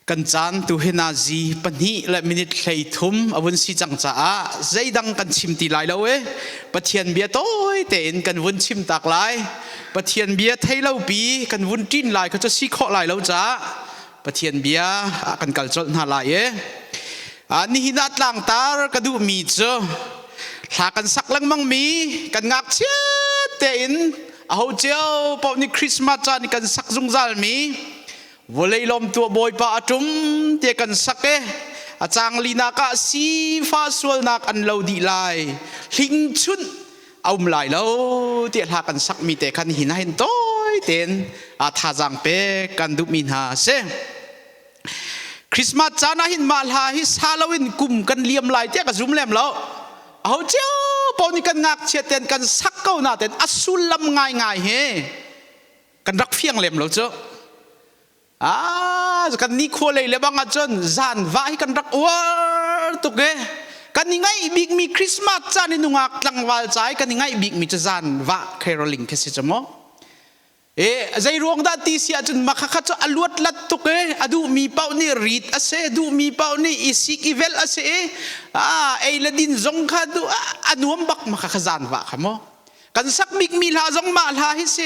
Kan caan tu hi nazi pahnih le minute 33 a vun si cang caah zeidang kan chim ti lai lo e. Pathian bia tawi tein kan vun chim tak lai. Pathian bia thei lo pi kan vun ṭin lai kha cu si khawh lai lo caah Pathian bia ah kan kal colh hna lai e. Nihin ah tlangtar ka duhmi cu hla kan sak lengmang mi kan ngakchia tein aho cio paoh nih Christmas caan i kan sak zungzal mi Vawlei lawmtu Bawipa a ṭum tiah kan sak e. A cang linak ah sifa sualnak an lo dih lai. Hling chunh a um lai lo tiah hla kan sakmi te khan hin hin tawi tein a thazaang pek kan duhmi hna a si. Christmas caan ah hin mah hla hi sa loin kum kan liam lai tiah ka zum lem lo. Aho cio paoh nih kan ngakchia ten kan sak ko na ten a sullam ngaingai hi kan rak fiang lem lo cu. Ah, kan ni khua lei le bang ahcun zan va hi kan rak uar tuk e. Kan i ngaih bikmi Christmas caan i nungak tlangval ca i kan i ngaih bikmi cu zan va caroling khi si cu mu. E, zei ruang dah ti si ahcun makhakha cu a luat lat tuk e. A duhmi paoh nih rit a si, duhmi paoh nih i sik i velh a si i, ah, ei le din zong kha duh a nuam bak makhakha zan va kha mu. Kan sak bikmi hla zong mah hla hi si.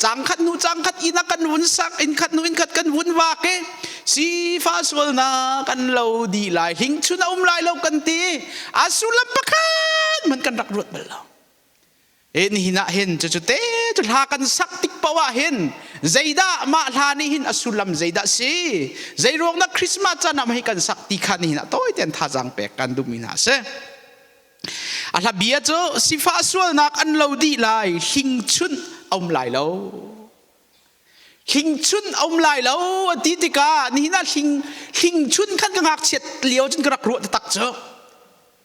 Cang khat hnu cang khat inn ah kan vun sak, inn khat hnu inn khat kan vun vak i sifa sualnak kan lo dih lai, hling chun a um lai lo kan ti. A sullam pakhat man kan rak ruat bal lo. E nihin ah hin cucu te cu hla kan sak tik paoh ah hin zeidah mah hla nih hin a sullam zeidah si zei ruang dah Christmas caan ah hi kan sak ti kha nihin ah tawi tein thazaang pek kan duhmi hna a si. A hla bia cu sifah sualnak an lo dih lai, hling chunh a um lai lo. Hling chunh a um lai lo a ti tikah nihin ah hling hling chun khan ka ngakchiat lio cun ka rak ruah taktak cu.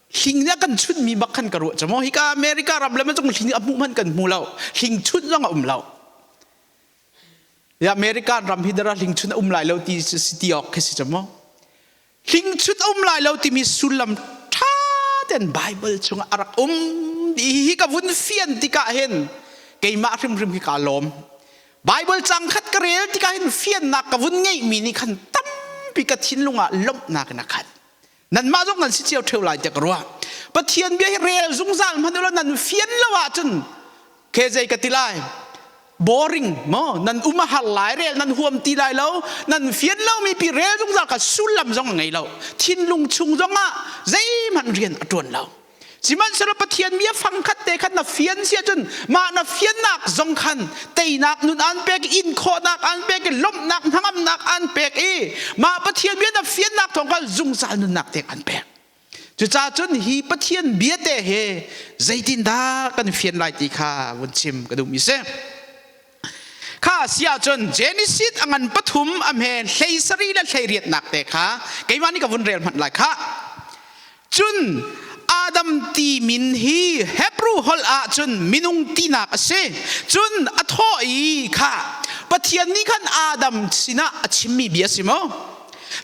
Hling nih a kan chunhmi bak khan ka ruah cu maw hika America ram le macung hling a hmuh hmanh kan hmu lo. Hling chunh zong a um lo. Ya American ram hi dara hling chun a um lai lo ti si ti awk khi si cu maw. Hling chut a um lai lo timi sullam ṭha tein Baibal chungah a rak um. Hi ka vun fian tikah hin keimah hrimhrim hi kaa lawm. Baibal cang khat ka rel tikah hin fiannak ka vun ngeihmi nih khan tampi ka thinlung ah lawmhnak in a khat. Nanmah zong nan si cio ṭheo lai tiah ka ruah. Pathian bia hi rel zungzal hmanh ulaw nan fian lo ahcun Ke zei ka ti lai? Boring mo nan um a har lai rel nan huam ti lai lo nan fian lo mi pi rel zungzal ka sullam zong a ngei lo thinlung chung zong ah zeihmanh rian a tuan lo sihmanhsehlaw Pathian bia fangkhat te khan na fian si ahcun mah na fiannak zong khan teinak nun an pek in khawhnak an pek i lawmhnak hnangamnak an pek i mah Pathian bia na fiannak thawng khan zungzal nunnak te an pek. Cucaah cun hi Pathian bia te he zeitindah kan fian lai ti kha vun chim ka duhmi si. Kha si ahcun Genesis a ngan pathum a hme hlei sarih le hlei riatnak te kha keimah nih ka vun rel hmanh lai kha. Cun Adam ti min hi Hebrew holh ahcun minung tinak a si. Cun a thawh i kha Pathian nih khan Adam sinah a chimmi bia si maw?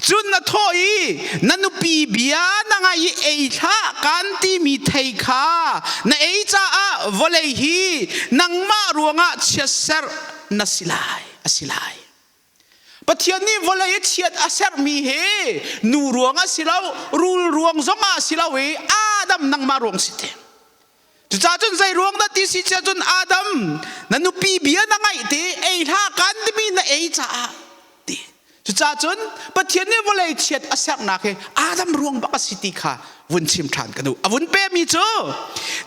Cun na thawh i na nupi bia na ngai i ei hlah kaan timi thei kha na ei caah vawlei hi nangmah ruangah chiatserh na si lai a si lai. Pathian nih vawlei i chiat a serhmi hi nu ruang a si lo, rul ruang zongah a si lo i Adam nangmah ruang si te. Cucaah cun zei ruang dah ti si cun Adam na nupi bia na ngaih te ei hlah kan timi na ei caah ti. Cucaah cun Pathian nih vawlei chiat a sernak hi Adam ruang bak a si ti kha vun chim ṭhan ka duh. A vun pemi cu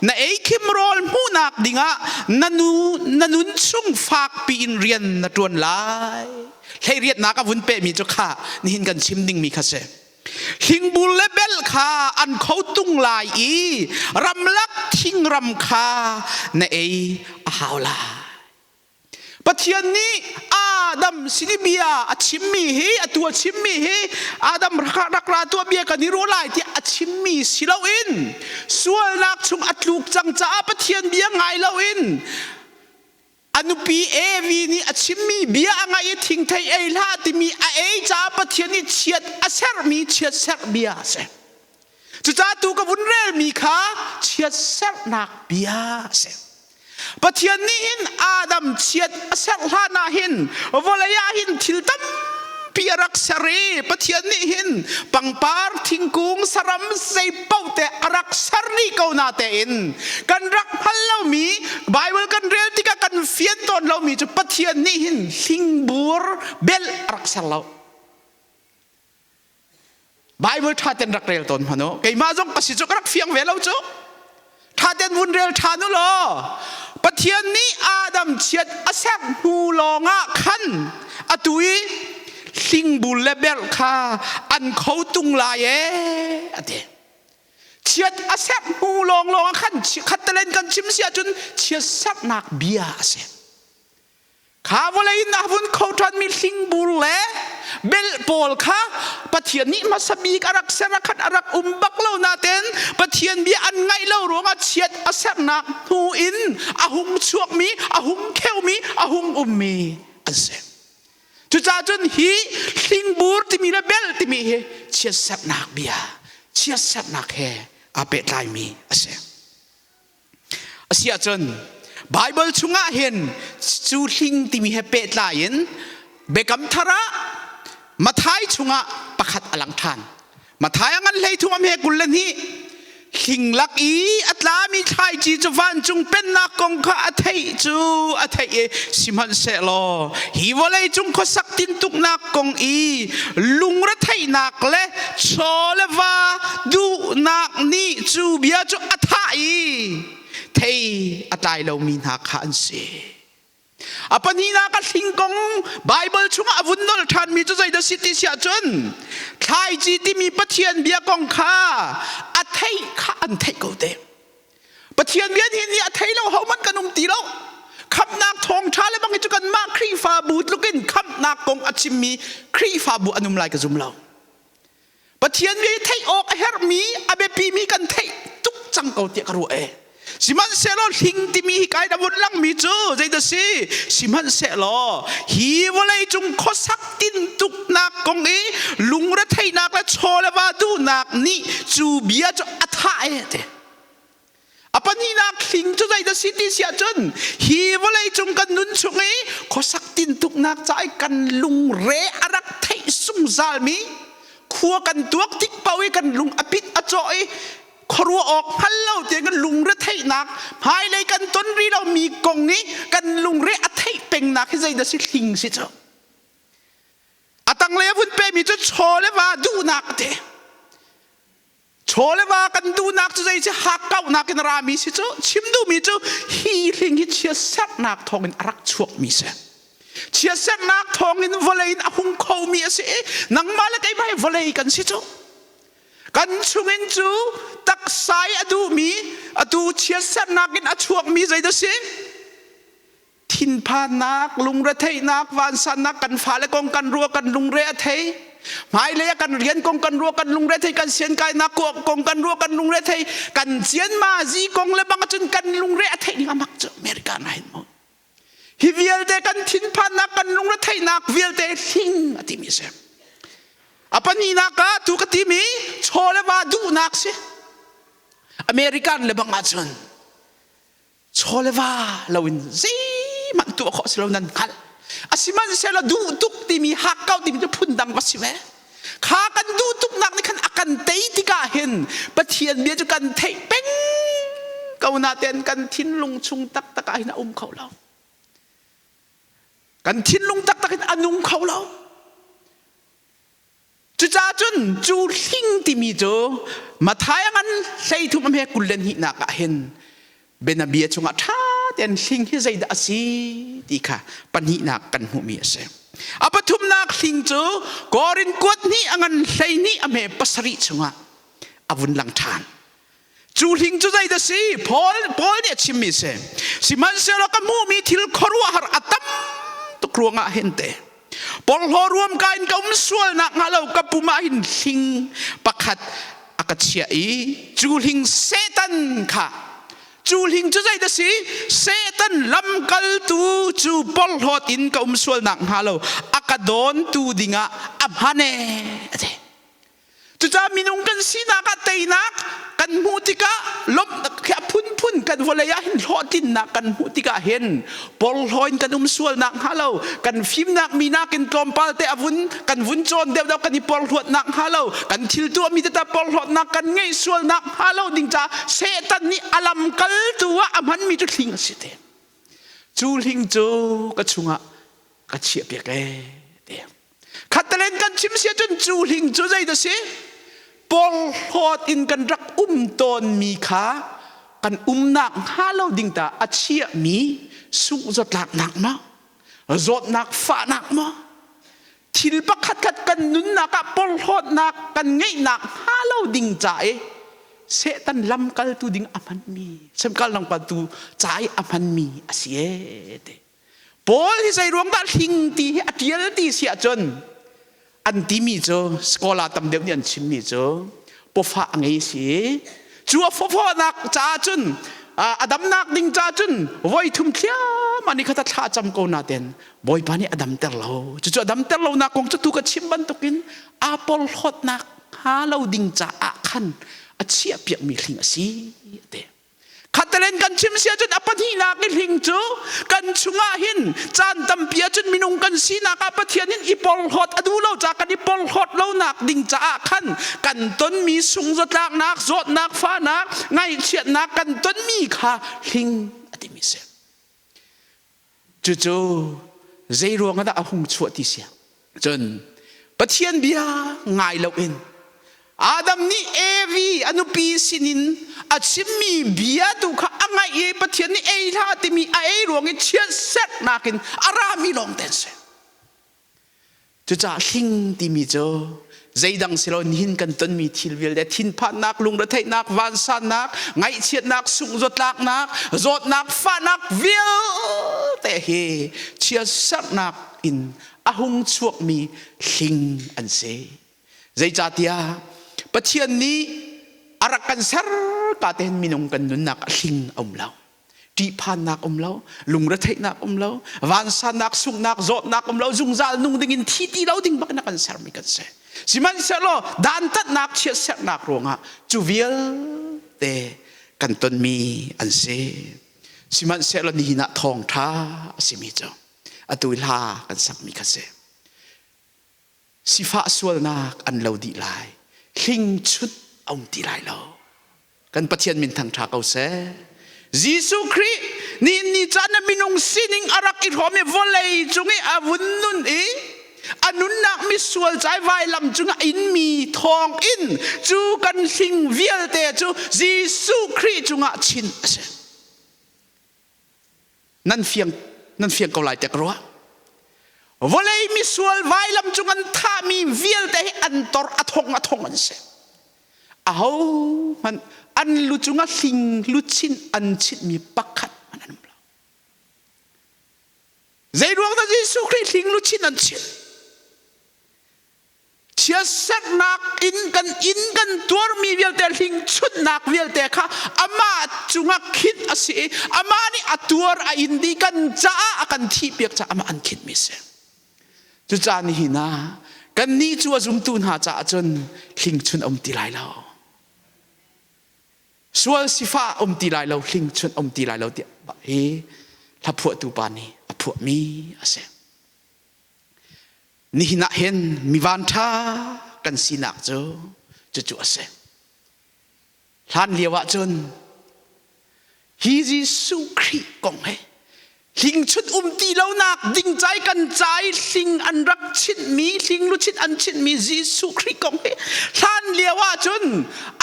na ei khim rawl hmuhnak dingah na nu na nun chung fak piin rian na ṭuan lai. Hleiriatnak a vun pemi cu kha nihin kan chim dingmi kha si. Hlingbur le bel kha an kho tung lai i ramlak thingram kha na ei a hau lai. Pathian nih Adam sin i bia a chimmi hi atu a chimmi hi Adam rak ra tuah bia kan i ruah lai tiah a chimmi si loin sualnak chung a tluk cang caah Pathian bia ngai loin A nupi Evi nih a chimmi bia a ngaih i thingthei ei hlah timi a ei caah Pathian nih chiat a serhmi chiatserh bia a si. Cucaah tu ka vun relmi kha chiatserhnak bia a si. Pathian nih hin Adam chiat a serh hlan ah hin vawlei ah hin thil tampi. tampi a rak ser i Pathian nih hin pangpar, thingkung, saram zei paoh te a rak ser dih ko na tein kan rak hngal lomi Bible kan rel tikah kan fian tawn lomi cu Pathian nih hin hlingbur bel a rak ser lo. Bible ṭha ten rak rel tawn hmanh u. Keimah zong ka si cu ka rak fiang ve lo cu. Ṭha ten vun rel ṭhan u law Pathian nih Adam chiat a ser hnu lawngah khan atu i hlingbul le berh kha an kho tung lai ee a ti. Chiat a ser hnu lawnglawng ah khan khattalen kan chim si ahcun chiat sernak bia a si. Kha vawlei in a vun kho ṭhanmi hlingbur le belh pawl kha Pathian nih hmasa bik a rak ser a khat a rak um bak lo nain Pathian bia an ngaih lo ruangah chiat a sernak hnu in a hung chuakmi, a hung kheumi, a hung ummi an si. Cucaah cun hi hlingbur timi le belh timi hi chiatsernak bia, chiatsernak he aa pehtlaimi a si. Asiahcun Baibal chungah hin cu hling timi he pehtlai in Biakam Thar ah Matthai chungah pakhat a lang ṭhan. Matthai a ngan hlei thum am he 22 hling lak i a tlami thlaici cu vancung pennak kong kha a theih cu a theih i sihmanhsehlaw hi vawlei cung khuasak tintuknak kong i lungretheihnak le chaw le va duhnak nih cu bia cu a thah i thei a tlai lomi hna kha an si. A pahnihnak a hling kong Baibal chungah a vun nolh ṭhanmi cu zeidah si ti si ahcun thlaici timi Pathian bia kong kha a theih kha an theih ko te. Pathian bia hi nih a thei lo hohmanh kan um ti lo. Khamhnak thawngṭha le bang hi cu kanmah Khrihfabu tluk in khamhnak kong a chimmi Khrihfabu an um lai ka zum lo. Pathian bia hi theih awk a herhmi a biapimi kan theih tuk cang ko tiah ka ruah e. Sihmanhsehlaw hling timi hi kai da vun langmi cu zeidah si? Sihmanhsehlaw hi vawlei cung khuasak tintuknak kong i lungretheihnak le chaw le va duhnak nih cu bia cu a thah e te. A pahnihnak hling cu zeidah si ti si ahcun hi vawlei cung kan nun chung i khuasak tintuknak ca i kan lungre a rak theih zungzalmi khua kan tuak tik paoh i kan lung a pit a cawh i khuaruah awk hngal lo tiang kan lungre theihnak hmailei kan ton rih lomi kong i kan lungre a theih pengnak hi zeidah si hling si cu. A tanglei a vun pemi cu chaw le va duhnak a ti. Chaw le va kan duhnak cu zei si hakkauhnak in a rami si cu chim duhmi cu hi hling hi chiatserhnak thawngin a rak chuakmi si. Chiatserhnak thawngin vawlei in a hung khomi a si i nangmah le keimah hi vawlei kan si cu. Kan chungin cu taksa i a duhmi atu chiatserhnak in a chuakmi zeidah si? Thinphannak, lungretheihnak, vansannak kan fale kong kan ruah kan lungre a thei. Hmailei ah kan rian kong kan ruah kan lungre thei, kan siankainak kong kan ruah kan lungre thei, kan cianma zi kong le bang cun kan lungre a theih ning a mak cu America na hin mu. Hi vialte kan thinphannak kan lungre theihnak vialte hling a timi si. A pahnihnak ah tu ka timi chaw le va duhnak si. American le bang ahcun chaw le va loin zeihmanh tuah khawh si lo nan hngalh. Asihmanhsehlaw duh tuk timi hakkau timi cu phundang va si ve. Kha kan duh tuknak nih khan a kan tei tikah hin Pathian bia cu kan theih peng ko natein kan thinlung chung taktak ah hin a um kho lo. Kan thinlung taktak in a nung kho lo. Cucaah cun cu hling timi cu Matthai a ngan 33 a hme 22nak ah hin bianabia chungah ṭha tein hling hi zeidah a si ti kha pahnihnak kan hmuhmi a si. A pathumnak hling cu Korin kuat hnih a ngan 12 a hme pasarih chungah a vun lang ṭhan. Cu hling cu zeidah si? Paul, Paul nih a chimmi si. Sihmanhsehlaw ka hmuhmi thil khuaruahhar a tam tuk ruangah hin te porhlaw ruamka in ka um sualnak hnga lo ka pum ah hin hling pakhat a ka chiah i cu hling Satan kha cu hling cu zeidah si? Satan lamkaltu cu porhlawt in ka um sualnak hnga lo a ka dawntu dingah a hman ee a ti. Cucaah minung kan sinak ah teinak kan hmuh tikah lawmhnak khi a phunphun kan vawlei ah hin hlawhtlinnak kan hmuh tikah hin porhlaw in kan um sualnak hnga lo, kan fimnak mi nakin tlawmpal te a vun kan vun cawn deuh deuh kan i porhlawtnak hnga lo, kan thil tuahmi tete porhlawtnak kan ngeih sualnak hnga lo ding caah Satan nih a lamkaltu ah a hmanmi cu hling a si te. Cu hling cu ka chungah ka chiah piak ee te. Khattalen kan chim si ahcun cu hling cu zei dah si? Porhlawt in kan rak um tawnmi kha kan umnak hnga lo ding ta a chiahmi sungzatlaknak maw? Zawtnak fahnak maw? Thil pakhatkhat kan nunnak ah porhlawtnak kan ngeihnak hnga lo ding ca i Satan lamkaltu ding a hmanmi, semkal lamkaltu ca i a hmanmi a si ee ti. Paul hi zei ruang dah hling ti hi a ṭial ti si ahcun an timi cu scholar tam deuh nih an chimmi cu pawfah a ngei si. Cu a fawfawhnak caah cun a damnak ding caah cun voi thum thliam ani khat a thla cam ko naten Bawipa nih a damter lo. Cucu a damter lonak kong cu tu ka chim bantukin aa porhlawtnak hnga lo ding caah khan a chiahpiakmi hling a si a ti. Khattalen kan chim si ahcun a pahnihnak i hling cu kan chungah hin caan tampi ahcun minung kan sinak ah Pathian hin i porhlawt a duh lo caah kan i porhlawt lonak ding caah khan kan tonmi sungzatlaknak, zawtnak, fahnak, ngaihchiatnak kan tonmi kha hling a timi si. Cucu zei ruang ah dah a hung chuah ti si? Cun Pathian bia ngai loin Adam nih Evi a nupi sinin a chimmi bia tu kha a ngaih i Pathian nih ei hlah timi a ei ruang i chiatserhnak in a rami lawng te an si. Cucaah hling timi cu zeidang si lo nihin kan tonmi thil vialte thinphannak, lungretheihnak, vansannak, ngaihchiatnak, sunghzatlaknak, zawtnak, fahnak vialte hi chiatserhnak in a hung chuakmi hling an si. Zeicahtiah Pathian nih a rak kan ser ka te hin minung kan nunnak a hling a um lo. ṭihphannak um lo, lungretheihnak um lo, vansannak, sunghnak, zawtnak um lo, zungzal nung dingin thi ti lo ding bak na kan sermi kan si. Sihmanhsehlaw dantatnak chiatserhnak ruangah cu vialte kan tonmi an si. Sihmanhsehlaw nihin ah thawngṭha a simi cu atu hla kan sakmi kha si. Sifah sualnak an lo dih lai. Hlingchut a um ti lai lo. Kan Pathian min thangṭha ko seh. Jesuh Khrih nihin ni caan na minung sining a rak i hrawm i vawlei cung i a vun nun i a nunnak misual cai vailam cung a inmi thawng in cu kan hling vialte cu Jesuh Khrih cungah chin a si. Nan fiang nan fiang ko lai te ka ruah. Vawlei misual vailam cung an thahmi vialte hi an tor a thong a thong an si. Aho hmanh an lu cungah hling luchin an chinhmi pakhat hmanh an um lo. Zei ruang dah Jesuh Khrih hling luchin an chinh? Chiatserhnak in kan in kan tuarmi vialte hlingchunhnak vialte kha amah cungah khinh a si i amah nih a tuar a in dih kan caah a kan thihpiak caah amah an khinhmi a si. Cucaah nihin ah kannih cu a zumtu hna caah cun hlingchunh a um ti lai lo. Sual sifah um ti lai lo, hlingchunh um ti lai lo tiah hi hlaphuahtu pa nih a phuahmi a si. Nihin ah hin mi vanṭha kan sinak cu cucu a si. Hlan lio ah cun hi Jesuh Khrih kong he hlingchut um ti lonak ding cai kan cai hling an rak chinhmi hling luchin an chinhmi Jesuh Khrih kong he hlan lio ah cun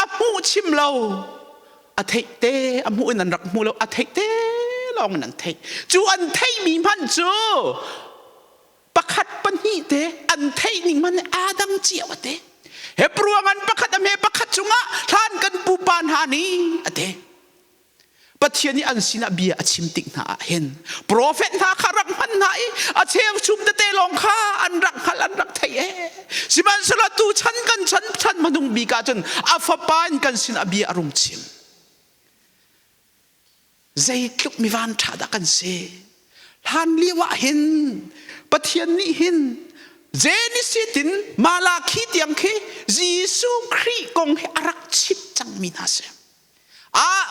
a hmuh chim lo a theih te a hmuh in an rak hmu lo a theih te lawng in an theih cu an theihmi hmanh cu pakhat pahnih te an theih ning man aa dang cio a te Hebrew ngan pakhat a hme pakhat cungah hlan kan pupa hna nih a te Pathian nih an sinah bia a chim tik hna ah hin profet hna kha rak hman hna i a cheu chum tete lawng kha an rak hngalh an rak theih e sihmanhsehlaw tu chan kan chan chan hmanung bik ah cun a fapa in kan sinah bia a rung chim Zeitluk mi vanṭha dah kan si. Hlan lio ah hin Pathian nih hin Genesis in Malakhi tiang khi Jesuh Khrih kong hi a rak chimh cangmi hna si. Ah,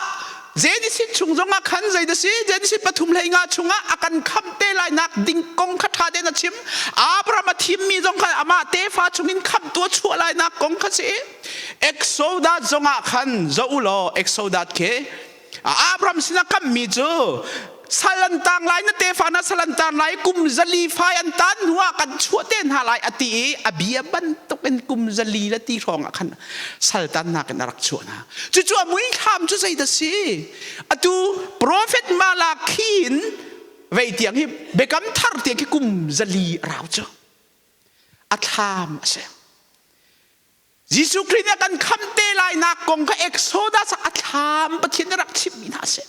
Genesis chung zongah khan zei da si? Genesis 3 hlei nga chungah a kan khamh te lai nak ding kong kha ṭha tein a chim. Abraham a thimmi zong khan amah tefa chungin khamhtu a chuah lai nak kong kha si. Exodus zongah khan zoh u law Exodus khi Abraham sinah kammi cu sal an tang lai na tefa na sal an tan lai kum 400 fai an tan hnuah kan chuah te hna lai a ti i a bia bantuk in kum 400 le ti hrawng ah khan sal tannak in a rak chuah hna. Cucu a muithlam cu zei dah si? Atu profet Malakhi in vei tiang hi biakam thar tiang khi kum 400 a rau cu. A thlam a si. Jesuh Khrih nih a kan khamh te lainak kong kha Exodus ah a thlam Pathian nih rak chimmi hna a si.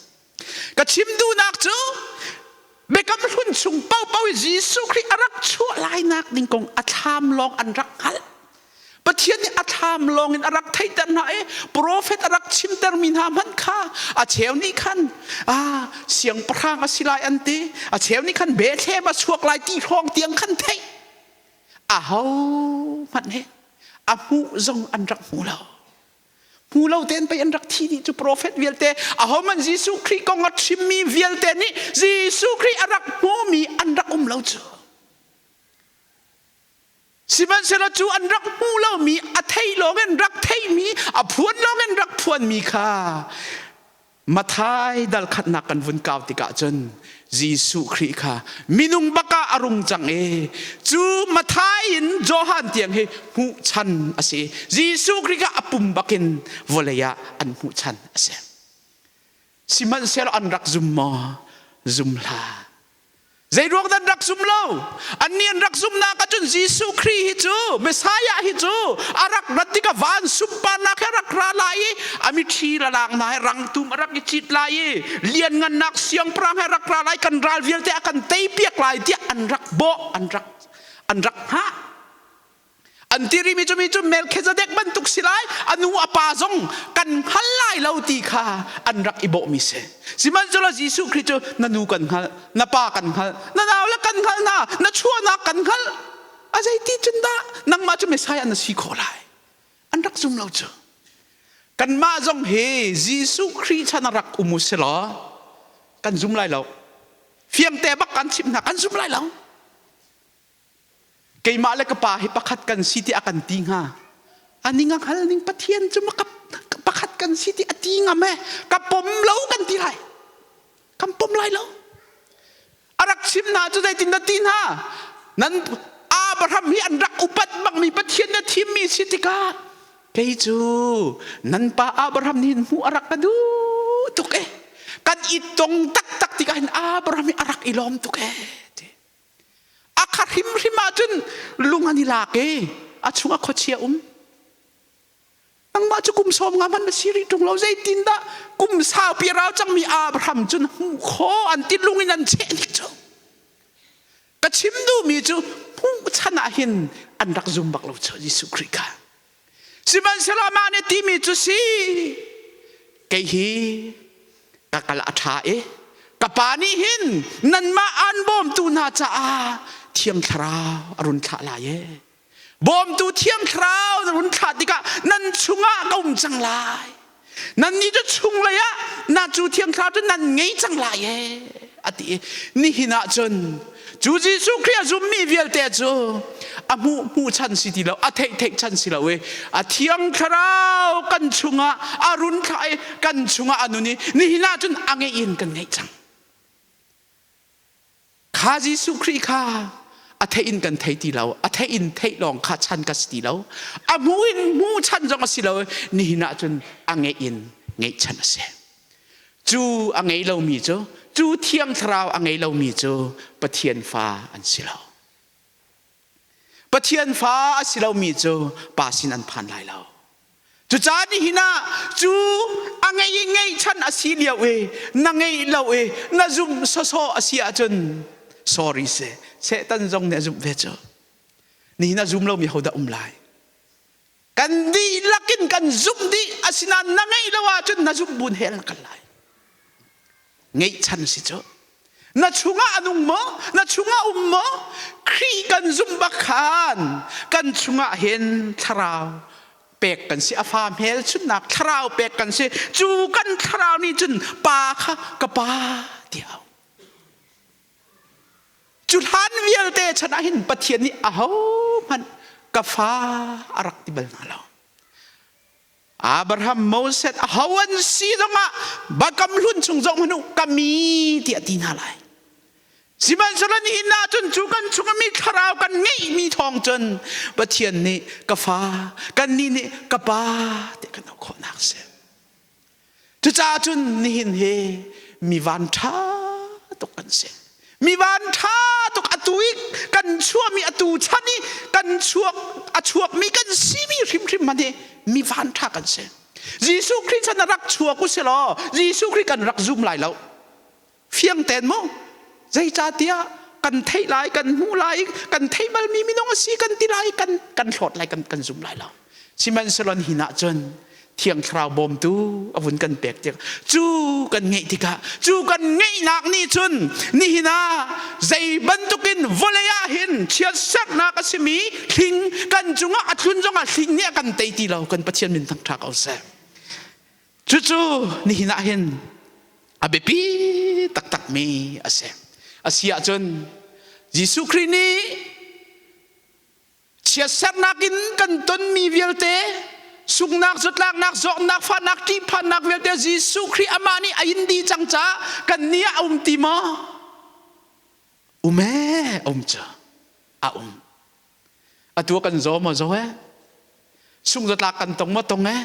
Ka chim duhnak cu Biakam hlun chung paohpaoh i Jesuh Khrih a rak chuah lainak ding kong a thlam lawng an rak hngalh. Pathian nih a thlam lawng in a rak theihter hna i profet a rak chimtermi hna hmanh kha a cheu nih khan ah siangpahrang a si lai an ti a cheu nih khan Bethlehem a chuak lai ti hrawng tiang khan theih aho hmanh he a hmuh zong an rak hmu lo hmu lo tein pei an rak thi dih cu profet vialte ahohmanh Jesuh Khrih kong a chimmi vialte nih Jesuh Khrih a rak hmumi an rak um lo cu sihmanhsehlaw cu an rak hmu lomi a thei lawng in rak theimi a phuan lawng in rak phuanmi kha Mathai dal khatnak kan vun kau tikah cun Jesuh Khrih kha minung bakah a rung cang i cu Mathai in Johan tiang hi hmuh chan a si. Jesuh Khrih kha a pum bakin vawlei ah an hmuh chan a si. Sihmanhsehlaw an rak zum maw? Zum hlah. Zeiruang dah an rak zum lo? Annih an rak zumhnak ahcun Jesuh Khrih hi cu Messiah hi cu a rak rat tikah van sunparnak he rak ra lai i a mitthli lalak hna he rangtum a rak i cit lai i lianngannak siangpahrang he rak ra lai kan ral vialte a kan teipiak lai tiah an rak bawh an rak an rak hngah. An ti rimi cu mi cu Melchizedek bantuk si lai, a nu a pa zong kan hngal lai lo ti kha an rak i bawhmi si. Sihmanhsehlaw Jesuh Khrih cu na nu kan hngalh, na pa kan hngalh, na naule kan hngalh hna, na chuahnak kan hngalh. A zeiti cun dah nangmah cu Messiah na si khawh lai? An rak zum lo cu. Kanmah zong hi Jesuh Khrih chan a rak um u si law kan zum lai lo. Fiangte bak kan chimh hna, kan zum lai lo. Keimah le ka pa hi pakhat kan si ti a kan ti hnga. A ning a hngal ning Pathian cu pakhat kan si ti a ti ngam e. Ka pom lo kan ti lai. Kan pom lai lo. A rak chim hna cu zeitin na ti hna? Nan Abraham hi an rak upat bangmi Pathian na thimmi si tikah kei cu nan pa Abraham nih hmuh a rak ka duh tuk e. Kan i tong taktak tikah hin Abraham hi a rak i lawm tuk e. A kha hrimhrim ahcun lung an i lak i a chungah khuachia um. Nangmah cu kum 50 hmanh na si rih ṭung lo zeitindah kum saupi a rau cangmi Abraham cu na hmuh khawh an ti lung in an cheh nik cu. Ka chim duhmi cu hmuh chan ah hin an rak zum bak lo cu Jesuh Khrih kha. Sihmanhsehlaw amah nih timi cu si kei hi ka kal a ṭha i ka pa nih hin nanmah aan bawmtu hna caah Thiang Thlarau a run thlah lai e. Bawmtu Thiang Thlarau na run thlah tikah nan chungah ka um cang lai. Nannih cu chunglei ah na cu Thiang Thlarau cu nan ngei cang lai e a ti i nihin ah cun cu Jesuh Khrih a zummi vialte cu a hmuh hmuh chan si ti lo a theih theih chan si lo i a Thiang Thlarau kan chungah a run thlah i kan chungah a nun i nihin ah cun a ngeih in kan ngeih cang. Kha Jesuh Khrih kha a theih in kan thei ti lo a theih in theih lawng kha chan ka si ti lo a hmu in hmu chan zong a si lo nihin ah cun a ngeih in ngeih chan a si cu a ngei lomi cu cu thiang thlarau a ngei lomi cu Pathian fa an si lo Pathian fa a si lomi cu pa sin an phan lai lo. Cucaah nihin ah cu a ngei i ngeihchan a si lio i na ngeih lo i na zumh sawsawh a si ahcun sorry si Satan zong nih a zumh ve cu. Nihin ah zum lomi hodah um lai? Kan dihlak in kan zumh dih asinain na ngeih lo ahcun na zumh bun hell na kal lai. Ngeihchan si cu. Na chungah a nung maw? Na chungah um maw? Khrih kan zumh bak khan kan chungah hin thlarau pek kan si, a fa hmelchunhnak thlarau pek kan si. Cu kan thlarau nih cun pa kha ka pa tiah au. Cu hlan vialte chan ah hin Pathian nih ahohmanh ka fa a rak ti bal hna lo. Abraham, Moses, aho an si zongah Biakam hlun chung zoh hmanh u, ka mi tiah ti hna lai. Sihmanhsehlaw nihin ah cun cu kan chungah mi thlarau kan ngeihmi thawng cun Pathian nih ka fa, kannih nih ka pa tiah kan auh khawhnak a si. Cucaah cun nihin hi mi van ṭha tuk kan si. Mi van ṭha tuk atu i kan chuahmi atu chan i kan chuak a chuakmi kan simi hrimhrim hmanh hi mi van ṭha kan si. Jesuh Khrih chan a rak chuak u si law Jesuh Khrih kan rak zum lai lo. Fiang ten mu. Zeicahtiah kan theih lai, kan hmuh lai, kan theih balmi minung a si kan ti lai, kan kan hlawt lai, kan kan zum lai lo. Sihmanhsehlaw nihin ah cun Thiang Thlarau bawmtu a vun kan pek tik cu kan ngeih tikah cu kan ngeihnak nih cun nihin ah zei bantukin vawlei ah hin chiatserhnak a simi hling kan cungah a tlun zongah hling nih a kan tei ti lo kan Pathian min thangṭha ko seh. Cucu nihin ah hin a biapi taktakmi a si. A si ahcun Jesuh Khrih nih Chiatsernak in kan tonmi vialte sunghnak, zatlaknak, zawtnak, fahnak, ṭihphannak vialte Jesuh Khrih amah nih a in dih cang caah kan nih ah a um ti maw? Um ee, um cu a um. Atu kan zaw maw zaw ee? Sung zatlak kan tong maw tong ee?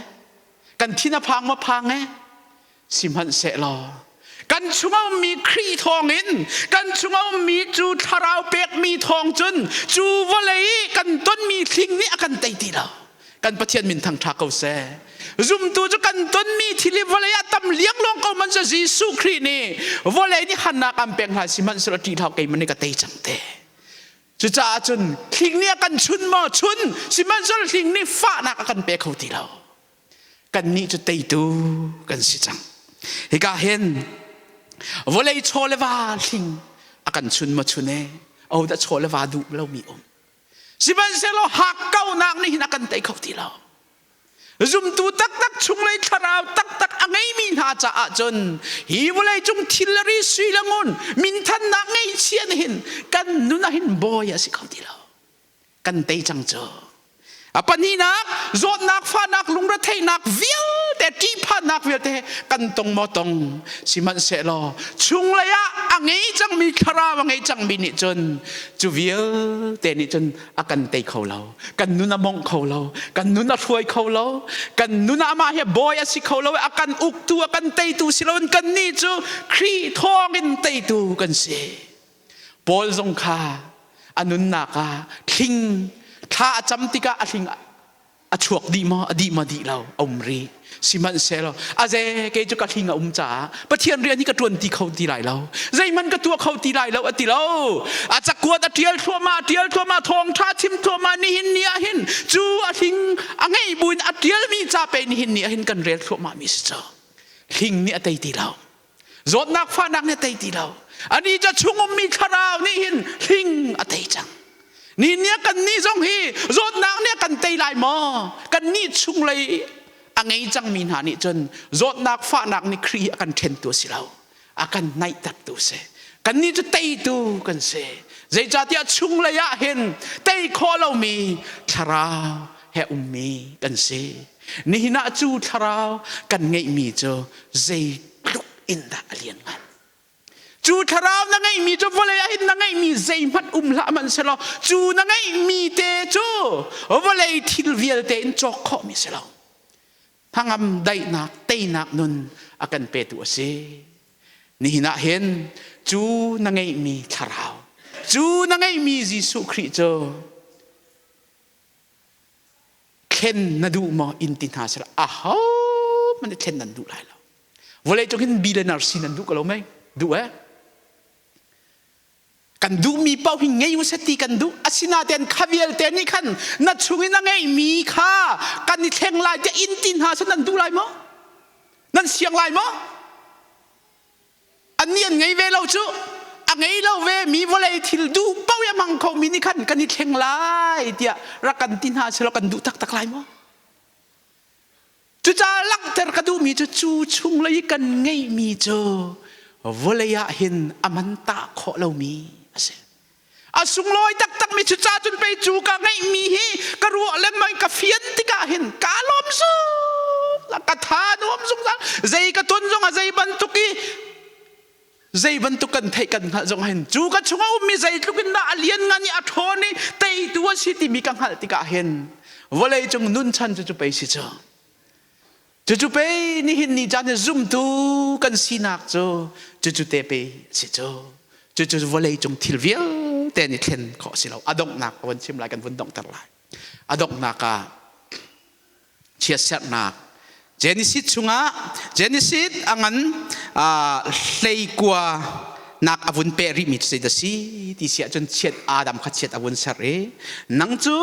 Kan thin a phang maw phang ee? Sihmanhsehlaw kan chungah ummi Khrih thawngin kan chungah ummi cu thlarau pekmi thawng cun cu vawlei i kan tonmi thling nih a kan tei ti lo. Kan Pathian min thangṭha ko seh. Zumtu cu kan tonmi thil hi vawlei ah tam liangluang ko man cu Jesuh Khrih nih vawlei nih hannak an pek hna sihmanhsehlaw ṭih hlah keimah nih ka tei cang te. Cucaah cun hling nih a kan chun maw chun sihmanhsehlaw hling nih fahnak a kan pe kho ti lo. Kannih cu teitu kan si cang. Hika hin vawlei chaw le va hling a kan chun maw chun e ahodah chaw le va duh lomi um. Sihmanhsehlaw hakkaunak nih hin a kan tei kho ti lo. Zumtu taktak chunglei thlarau taktak a ngeimi hna caah cun hi vawlei cung thil le ri sui le ngun minthannak ngeihchia nih hin kan nun ah hin bawi a si kho ti lo. Kan tei cang cu. A pahnihnak, zawtnak, fahnak, lungretheihnak vialte, ṭihphannak vialte kan tong maw tong. Sihmanhsehlaw chunglei ah a ngei cangmi thlarau a ngei cangmi nih cun cu vialte nih cun a kan tei kho lo. Kan nun a mongh kho lo. Kan nun a hruai kho lo. Kan nun ah amah hi bawi a si kho lo. A kan uktu, a kan teitu si loin kannih cu Khrih thawngin teitu kan si. Paul zong kha a nunnak ah thling thla a cam tikah a hling a chuak dih maw a dih maw dih lo a um rih sihmanhsehlaw a ze kei cu ka hling a um caah Pathian rian hi ka ṭuan ti kho ti lai lo zeihmanh ka tuah kho ti lai lo a ti lo a cakuat a ṭial thluahmah a ṭial thluahmah thawngṭha chim thluahmah nihin ni ah hin cu a hling a ngeih buin a ṭialmi ca pe nihin ni ah hin kan rel thluahmah mi si cu hling nih a tei ti lo Zawtnak fahnak nih a tei ti lo. Ani ca chung ummi thlarau nih hin hling a tei cang. Ni nih kan nih zong hi zawtnak nih a kan tei lai maw? Kan nih chunglei a ngei cangmi hna nih cun zawtnak fahnak nih Khrih a kan ṭhentu a si lo. A kan naihtertu a si. Kannih cu teitu kan si. Zeicahtiah chunglei ah hin tei khawh lomi thlarau he ummi kan si. Nihin ah cu thlarau kan ngeihmi cu zeitluk in dah a lianngan. Cu thlarau na ngeihmi cu vawlei ah hin na ngeihmi zeihmanh um hlah hmanhsehlaw cu na ngeihmi te cu vawlei thil vialte in cawk khawhmi si lo. Hnangam daihnak, teinak nun a kan petu a si. Nihin ah hin cu na ngeihmi thlarau, cu na ngeihmi Jesuh Khrih cu thlen na duh maw in ti hna seh aho hmanh thlen nan duh lai lo. Vawlei cung hin billionaire si nan duh ko lo mei? Duh eh? Kan duhmi paoh hi ngei u seh ti kan duh. Asinain kha vialte nih khan na chung in a ngeihmi kha kan i thleng lai tiah in ti hna seh nan duh lai maw? Nan siang lai maw? Annih an ngei ve lo cu. A ngei lo ve mi vawlei thil duh paoh i a hmang khomi nih khan kan i thleng lai tiah rak kan ti hna selaw kan duh taktak lai maw? Langhter ka duhmi cu cu chunglei i kan ngeihmi cu vawlei ah hin a man tah khawh lomi a si. A sunglawi taktakmi cu ca cun pei cu ka ngeihmi hi ka ruah lengmang ka fian tikah hin ka lawm zungzal, ka tha nuam zungzal. Zei ka ton zong ah zei bantuk i zei bantuk kan theih kan hngalh zong hin cu ka chungah ummi zeitluk in dah a lianngan i a ṭhawn i teitu a si timi ka hngalh tikah hin vawlei cung nun chan cu cu pei si cu. Cucu pei nihin ni caan i zumtu kan sinak cu cucu te pei a si cu. Cucu vawlei cung thil vialte nih thlen khawh a si lo. A donghnak ka von chim lai, kan vun donghter lai. A donghnak ah chiatserhnak Genesis chungah Genesis a ngan hleikua nak a vun peh rihmi cu zeidah si ti si ahcun chiat Adam kha chiat a vun ser i nang cu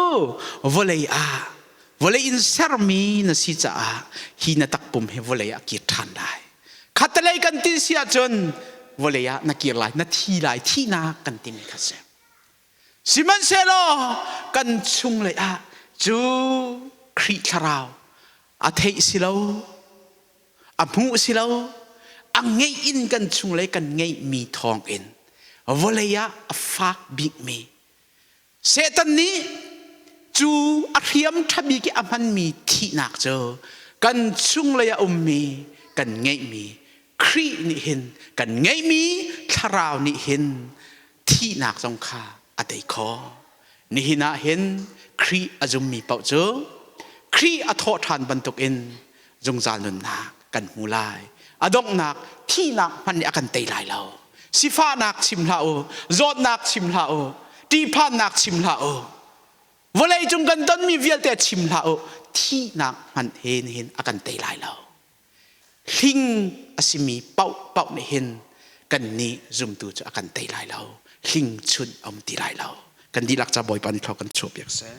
vawlei ah vawlei in sermi na si caah hi na takpum hi vawlei ah kir ṭhan lai. Khattelei kan ti si ahcun vawlei ah na kir lai, na thi lai, thihnak kan timi kha si. Sihmanhsehlaw kan chunglei ah cu Khrih thlarau a theih si lo, a hmuh si lo, a ngeih in kan chunglei kan ngeihmi thawngin vawlei ah a fak bikmi Satan nih cu a hriam ṭha bik i a hmanmi thihnak cu kan chunglei a ummi kan ngeihmi Khrih nih hin kan ngeihmi thlarau nih hin thihnak zong kha a tei khawh. Nihin ah hin Khrih a zummi paoh cu Khrih a thawh ṭhan bantukin zungzal nunnak kan hmu lai. A donghnak thihnak hmanh nih a kan tei lai lo. Sifahnak chim hlah u, zawtnak chim hlah u, ṭihphannak chim hlah u, vawlei cung kan tonmi vialte chim hlah u, thihnak hmanh he nihin a kan tei lai lo. Hling a simi paohpaoh nih hin kannih zumtu cu a kan tei lai lo. Hling chunh a um ti lai lo. Kan dihlak ca Bawipa nih thlua kan chuahpiak seh.